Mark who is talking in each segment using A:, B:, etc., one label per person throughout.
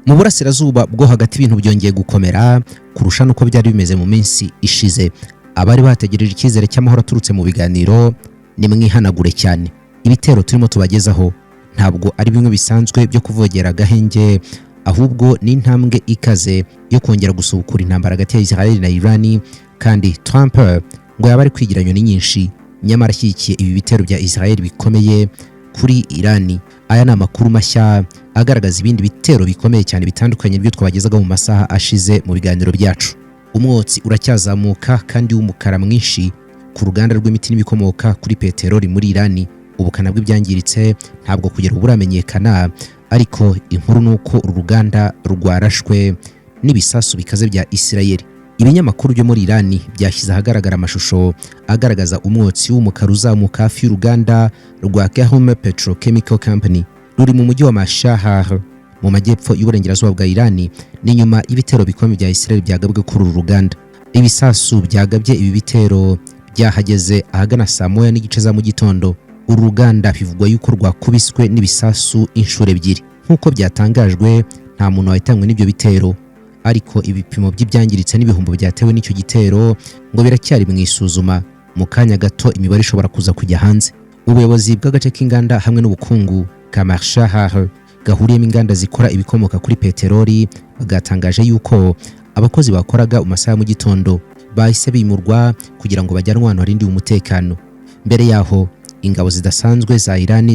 A: Mu Burasirazuba bwo Hagati ibintu byongeye gukomera kurusha n'uko byari bimeze mu minsi ishize. Abari bategereje icyizere cy'amahoro aturutse mu biganiro, nimwihanagure cyane. Ibitero turimo tubagezaho ntabwo ari bimwe bisanzwe byo kuvogera agahenge, ahubwo ni intambwe ikaze yo kongera gusubukura intambara hagati ya Israel na Iran. Kandi Trump ngo yaba ari kwigira nyoni nyinshi, nyamara ashyigikiye ibi bitero bya Israel bikomeye kuri Iran. Aya ni amakuru mashya agaragaza ibindi bitero bikomeye cyane bitandukanye byo twabagezaga mu masaha ashize mu biganiro byacu. Umwotsi uracyazamuka kandi w'umukara mwinshi ku ruganda rw'imiti n'ibikomoka kuri peteroli muri Iran. Ubukana bw'ibyangiritse ntabwo kugera ubu buramenyekana, ariko inkuru ni uko uru ruganda rwarashwe n'ibisasu bikaze bya Israel. Ibinyamakuru byo muri Iran byashyize ahagaragara amashusho agaragaza umwotsi w'umukara uzamuka hafi y'uruganda rwa Garm Petrochemical Company ruri mu mujyi wa Mashahar mu majyepfo y'uburengerazuba bwa Iran. Ni nyuma y'ibitero bikomeye bya Israel byagabwe kuri uru ruganda. Ibisasu byagabye ibi bitero byahageze ahagana saa 1:30 za mu gitondo. Uru ruganda bivugwa yuko rwakubiswe n'ibisasu inshuro ebyiri. Nk'uko byatangajwe, nta muntu wahitanywe n'ibyo bitero, ariko ibipimo by'ibyangiritse n'ibihombo byatewe n'icyo gitero ngo biracyari mu isuzuma. Mu kanya gato imibare ishobora kuza kujya hanze. Ubuyobozi bw'agace k'inganda hamwe n'ubukungu ka Mashahar gahuriyemo inganda zikora ibikomoka kuri peteroli bwatangaje yuko abakozi bakoraga mu masaha ya mu gitondo bahise bimurwa kugira ngo bajyanwe ahantu harindiwe umutekano. Mbere yaho, ingabo zidasanzwe za Iran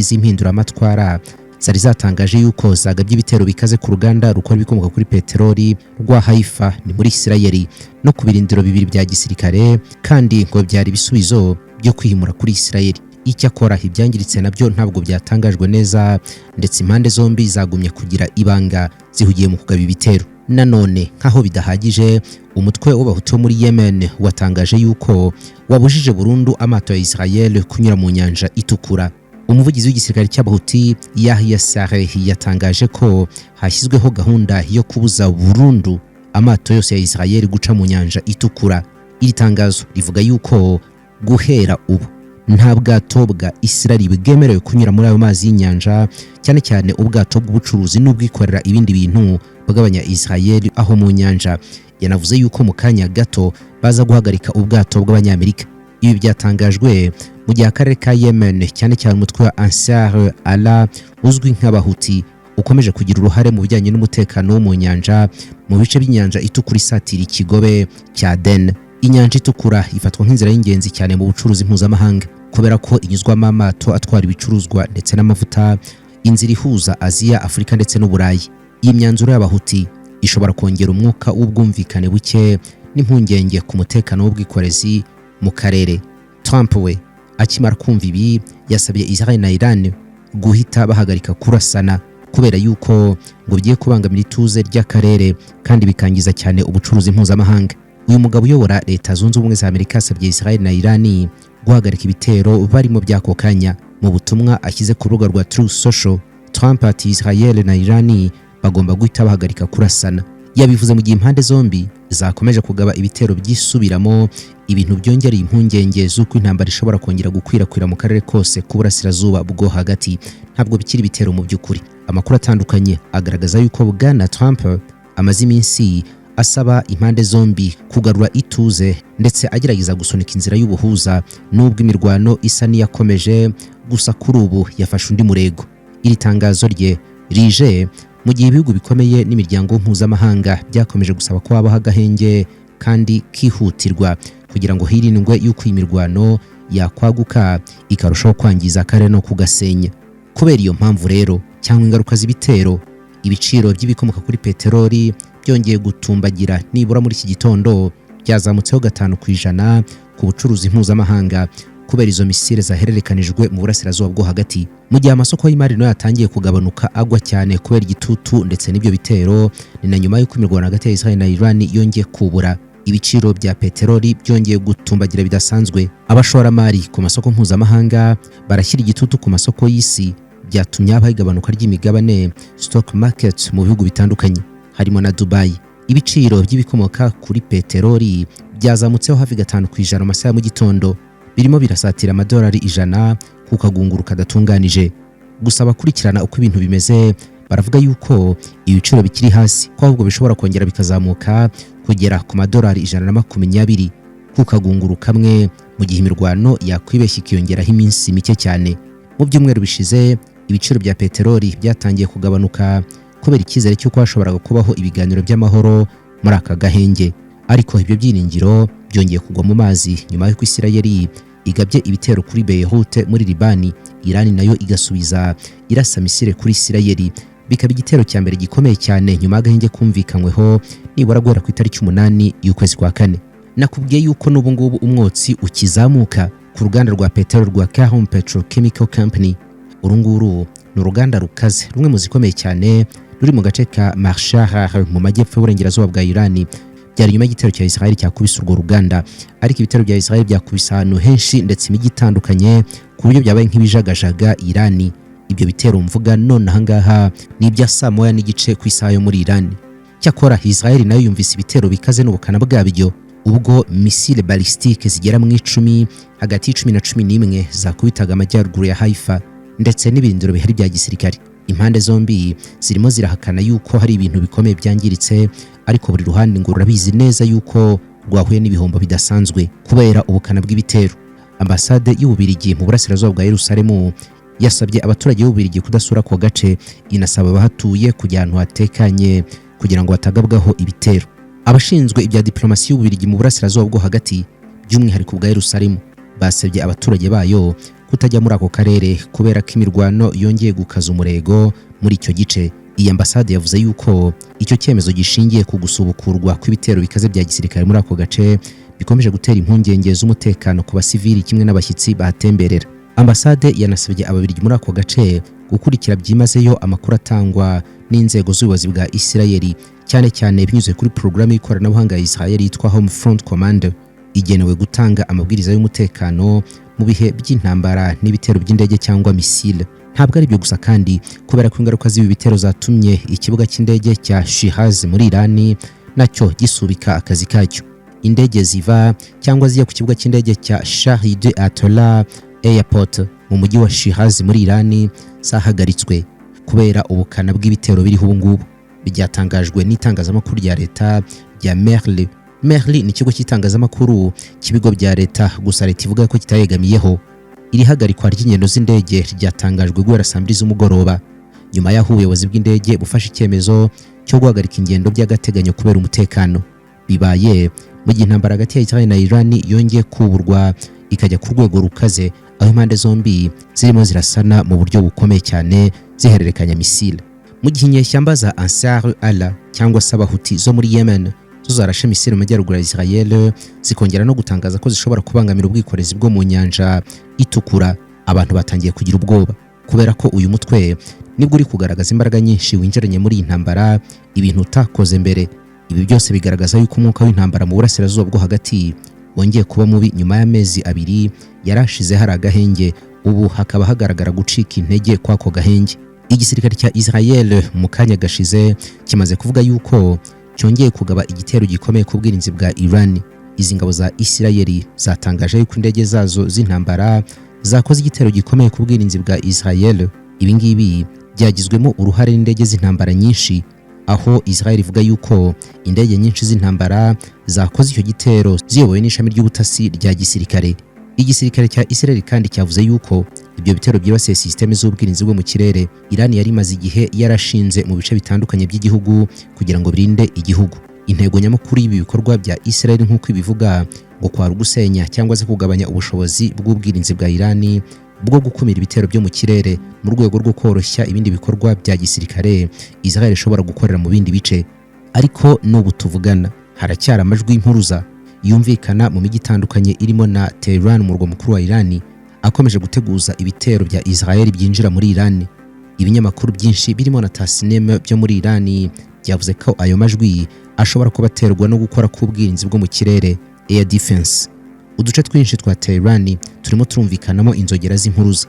A: z'impinduramatwara zari zatangaje yuko zagabye ibitero bikaze ku ruganda rukora ibikomoka kuri peteroli rwa Haifa, ni muri Isirayeli, no ku birindiro bibiri bya gisirikare, kandi ngo byari ibisubizo byo kwihimura kuri Isirayeli. Icyakora ibyangiritse nabyo ntabwo byatangajwe neza, ndetse impande zombi zagumye kugira ibanga zihugiye mu kugaba ibitero. Nanone nk'aho bidahagije, umutwe w'Abahuti wo muri Yemen watangaje yuko wabujije burundu amato ya Israel kunyura mu Nyanja Itukura. Umuvugizi w'igisirikare cy'Abahuti, Yahya Sareh, yatangaje ko hashyizweho gahunda yo kubuza burundu amato yose ya Israel guca mu Nyanja Itukura. Iri tangazo rivuga yuko guhera ubu nta bwato bwa Israel bwemerewe kunyura muri ayo mazi y'inyanja, cyane cyane ubwato bw'ubucuruzi n'ubwikorera ibindi bintu bw'abanya Israel aho mu nyanja. Yanavuze yuko mu kanya gato baza guhagarika ubwato bw'Abanyamerika. Ibi byatangajwe mu gihe akarere ka Yemen, cyane cyane umutwe wa Ansar Allah uzwi nk'Abahuti, ukomeje kugira uruhare mu bijyanye n'umutekano wo mu nyanja mu bice by'Inyanja Itukura isatira ikigobe cya Aden. Inyanja Itukura ifatwa nk'inzira y'ingenzi cyane mu bucuruzi mpuzamahanga kubera ko inyuzwamo amato atwara ibicuruzwa ndetse n'amavuta, inzira ihuza Aziya, Afurika ndetse n'Uburayi. Iyi myanzuro y'Abahuti ishobora kongera umwuka w'ubwumvikane buke n'impungenge ku mutekano w'ubwikorezi mu karere. Trump we akimara kumva ibi yasabye Israel na Iran guhita bahagarika kurasana, kubera yuko ngo bigiye kubangamira ituze ry'akarere kandi bikangiza cyane ubucuruzi mpuzamahanga. Uyu mugabo uyobora Leta Zunze Ubumwe za Amerika yasabye Israel na Iran guhagarika ibitero barimo by'ako kanya. Mu butumwa ashyize ku rubuga rwa Truth Social, Trump ati: "Israel na Iran bagomba guhita bahagarika kurasana." Yabivuze mu gihe impande zombi zakomeje kugaba ibitero byisubiramo, ibintu byongereye impungenge z'uko intambara ishobora kongera gukwirakwira mu karere kose k'Uburasirazuba bwo Hagati. Ntabwo bikiri ibitero mu by'ukuri. Amakuru atandukanye agaragaza yuko Bwana Trump amaze iminsi asaba impande zombi kugarura ituze, ndetse agerageza gusunika inzira y'ubuhuza nubwo imirwano isa n'iyakomeje. Gusa kuri ubu yafashe undi murego. Iri tangazo rye rije mu gihe ibihugu bikomeye n'imiryango mpuzamahanga byakomeje gusaba ko habaho agahenge kandi kihutirwa kugira ngo hirindwe yuko iyi mirwano yakwaguka ikarushaho kwangiza akarere no kugasenya. Kubera iyo mpamvu rero cyangwa ingaruka z'ibitero, ibiciro by'ibikomoka kuri peteroli byongeye gutumbagira. Nibura muri iki gitondo byazamutseho 5% ku bucuruzi mpuzamahanga kubera izo misile zahererekanijwe mu Burasirazuba bwo Hagati, mu gihe amasoko y'imari nayo yatangiye kugabanuka agwa cyane kubera igitutu ndetse n'ibyo bitero. Ni na nyuma y'uko imirwano hagati ya Israel na Iran yongeye kubura, ibiciro bya peteroli byongeye gutumbagira bidasanzwe. Abashoramari ku masoko mpuzamahanga barashyira igitutu ku masoko y'isi, byatumye habaho igabanuka ry'imigabane, stock market, mu bihugu bitandukanye harimo na Dubai. Ibiciro by'ibikomoka kuri peteroli byazamutseho hafi 5% mu masaha ya mu gitondo, birimo birasatira amadolari 100 ku kagunguru kadatunganije. Gusa abakurikirana uko ibintu bimeze Baravuga yuko ibiciro bikiri hasi, ko ahubwo bishobora kongera bikazamuka kugera ku madolari 120 ku kagunguru kamwe, mu gihe imirwano yakwibeshya ikiyongeraho iminsi mike cyane. Mu byumweru bishize, ibiciro bya peteroli byatangiye kugabanuka kubera icyizere cy'uko hashoboraga kubaho ibiganiro by'amahoro muri aka gahenge, ariko ibyo byiringiro byongeye kugwa mu mazi nyuma y'uko Isirayeli igabye ibitero kuri Beirut muri Libani, Irani nayo igasubiza irasa misile kuri Isirayeli, bikaba igitero cya mbere gikomeye cyane nyuma y'agahenge kumvikanyweho nibura guhera ku itariki 8 y'ukwezi kwa kane. Nakubwiye yuko n'ubu ngubu umwotsi ukizamuka ku ruganda rwa peteroli rwa Caron Petrochemical Company. Uru nguru ni uruganda rukaze, rumwe mu zikomeye cyane, ruri mu gace ka Mahshahr mu majyepfo y'uburengerazuba bwa Irani. Byari nyuma y'igitero cya Israel cyakubise urwo ruganda, ariko ibitero bya Israel byakubise ahantu henshi ndetse imijyi itandukanye, ku buryo byabaye nk'ibijagajaga Irani. Ibyo bitero mvuga none ahangaha ni ibya saa 1:30 ku isaha yo muri Irani. Cyakora Israel nayo yumvise ibitero bikaze n'ubukana bwabyo, ubwo misile balistique zigera mu 10, hagati y'10 na 11, zakubitaga amajyaruguru ya Haifa ndetse n'ibirindiro bihari bya gisirikare. Impande zombi zirimo zirahakana yuko hari ibintu bikomeye byangiritse, ariko buri ruhande ngo rurabizi neza yuko rwahuye n'ibihombo bidasanzwe kubera ubukana bw'ibitero. Ambasade y'Ububirigi mu burasirazuba bwa Yerusalemu yasabye abaturage b'Ububirigi kudasura ako gace, inasaba abahatuye kujya ahantu hatekanye kugira ngo batagabwaho ibitero. Abashinzwe ibya diplomasi y'Ububirigi mu burasirazuba bwo hagati, by'umwihariko bwa Yerusalemu, basabye abaturage bayo kutajya muri ako karere kubera ko imirwano yongeye gukaza umurego muri icyo gice. Iyi ambasade yavuze yuko icyo cyemezo gishingiye ku gusubukurwa kw'ibitero bikaze bya gisirikare muri ako gace bikomeje gutera impungenge z'umutekano ku basivili kimwe n'abashyitsi bahatemberera. Ambasade yanasabye Ababiligi muri ako gace gukurikira byimazeyo amakuru atangwa n'inzego z'ubuyobozi bwa Isirayeli, cyane cyane binyuze kuri porogaramu y'ikoranabuhanga ya Israel yitwa Home Front Command, igenewe gutanga amabwiriza y'umutekano mu bihe by'intambara n'ibitero by'indege cyangwa misile. Ntabwo ari ibyo gusa kandi, kubera ko ingaruka z'ibi bitero zatumye ikibuga cy'indege cya Shiraz muri Irani nacyo gisubika akazi kacyo. Indege ziva cyangwa zijya ku kibuga cy'indege cya Shahid Ayatollah Airport mu mujyi wa Shiraz muri Irani zahagaritswe kubera ubukana bw'ibitero biriho ubu ngubu. Byatangajwe n'itangazamakuru rya leta rya Mehr. Mehr ni ikigo cy'itangazamakuru cy'ibigo bya leta, gusa leta ivuga ko kitayegamiyeho. Iri hagarikwa ry'ingendo z'indege ryatangajwe guhera saa 2 z'umugoroba, nyuma y'aho ubuyobozi bw'indege bufashe icyemezo cyo guhagarika ingendo by'agateganyo kubera umutekano. Bibaye mu gihe intambara hagati ya Israel na Iran yongeye kuburwa ikajya ku rwego rukaze, aho impande zombi zirimo zirasana mu buryo bukomeye cyane, zihererekanya misile, mu gihe inyeshyamba za Ansar Allah cyangwa se Abahuti zo muri Yemen zo zarashe misile mu majyaruguru ya Israel, zikongera no gutangaza ko zishobora kubangamira ubwikorezi bwo mu Nyanja Itukura. Abantu batangiye kugira ubwoba kubera ko uyu mutwe nibwo uri kugaragaza imbaraga nyinshi winjiranye muri iyi ntambara, ibintu utakoze mbere. Ibi byose bigaragaza yuko umwuka w'intambara mu burasirazuba bwo hagati wongeye kuba mubi nyuma y'amezi 2 yarashize hari agahenge, ubu hakaba hagaragara gucika intege kw'ako gahenge. Igisirikare cya Israel mu kanya gashize kimaze kuvuga yuko cyongeye kugaba igitero gikomeye ku bwirinzi bwa Iran. Izi ngabo za Israel zatangaje yuko indege zazo z'intambara zakoze igitero gikomeye ku bwirinzi bwa Israel. Ibi ngibi byagizwemo uruhare n'indege z'intambara nyinshi, aho Israel ivuga yuko indege nyinshi z'intambara zakoze icyo gitero ziyobowe n'ishami ry'ubutasi rya gisirikare. Igisirikare cya Israel kandi cyavuze yuko ibyo bitero byibasiye sisiteme z'ubwirinzi bwo mu kirere Iran yari imaze igihe yarashinze mu bice bitandukanye by'igihugu kugira ngo birinde igihugu. Intego nyamukuru y'ibi bikorwa bya Israel, nk'uko ibivuga, ngo kwari ugusenya cyangwa se kugabanya ubushobozi bw'ubwirinzi bwa Iran bwo gukumira ibitero byo mu kirere, mu rwego rwo koroshya ibindi bikorwa bya gisirikare Israel ishobora gukorera mu bindi bice. Ariko n'ubu tuvugana haracyari amajwi y'impuruza yumvikana mu mijyi itandukanye irimo na Tehran, umurwa mukuru wa Iran, akomeje guteguza ibitero bya Israel byinjira muri Iran. Ibinyamakuru byinshi birimo na Tasnim byo muri Iran byavuze ko ayo majwi ashobora kuba aterwa no gukora k'ubwirinzi bwo mu kirere, air defense. Uduce twinshi twa Tehran turimo turumvikanamo inzogera z'impuruza.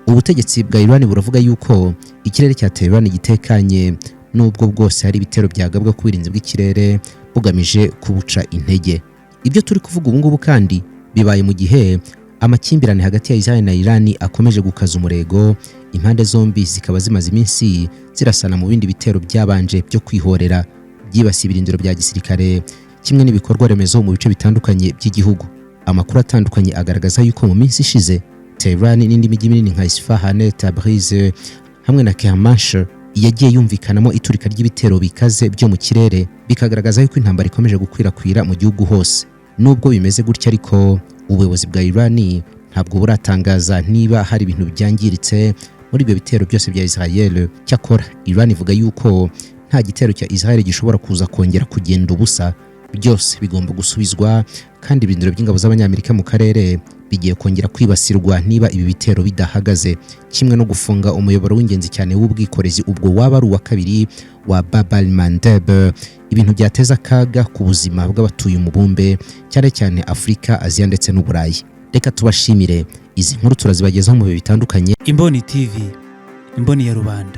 A: Ubutegetsi bwa Iran buravuga yuko ikirere cya Tehran gitekanye, nubwo bwose hari ibitero byagabwa ku bwirinzi bw'ikirere bugamije kubuca intege. Ibyo turi kuvuga ubu ngubu kandi bibaye mu gihe amakimbirane hagati ya Israel na Iran akomeje gukaza umurego. Impande zombi zikaba zimaze iminsi zirasana mu bindi bitero byabanje byo kwihorera byibasiye ibirindiro bya gisirikare kimwe n'ibikorwa remezo mu bice bitandukanye by'igihugu. Amakuru atandukanye agaragaza yuko mu minsi ishize Tehran n'indi mijyi minini nka Isfahan, Tabriz hamwe na Kermanshah yagiye yumvikanamo iturika ry'ibitero bikaze byo mu kirere, bikagaragaza yuko intambara ikomeje gukwirakwira mu gihugu hose. Nubwo bimeze gutya ariko, ubuyobozi bwa Iran ntabwo buratangaza niba hari ibintu byangiritse muri ibyo bitero byose bya Israel. Cyakora Iran ivuga yuko nta gitero cya Israel gishobora kuza kongera kugenda ubusa, byose bigomba gusubizwa, kandi ibirindiro by'ingabo z'Abanyamerika mu karere bigiye kongera kwibasirwa niba ibi bitero bidahagaze, kimwe no gufunga umuyoboro w'ingenzi cyane w'ubwikorezi, ubwo waba ari uwa kabiri wa Bab el-Mandeb, ibintu byateza akaga ku buzima bw'abatuye umubumbe, cyane cyane Afurika, Aziya ndetse n'Uburayi. Reka tubashimire. Izi nkuru turazibagezaho mu bihe bitandukanye.
B: Imboni TV, imboni ya rubanda.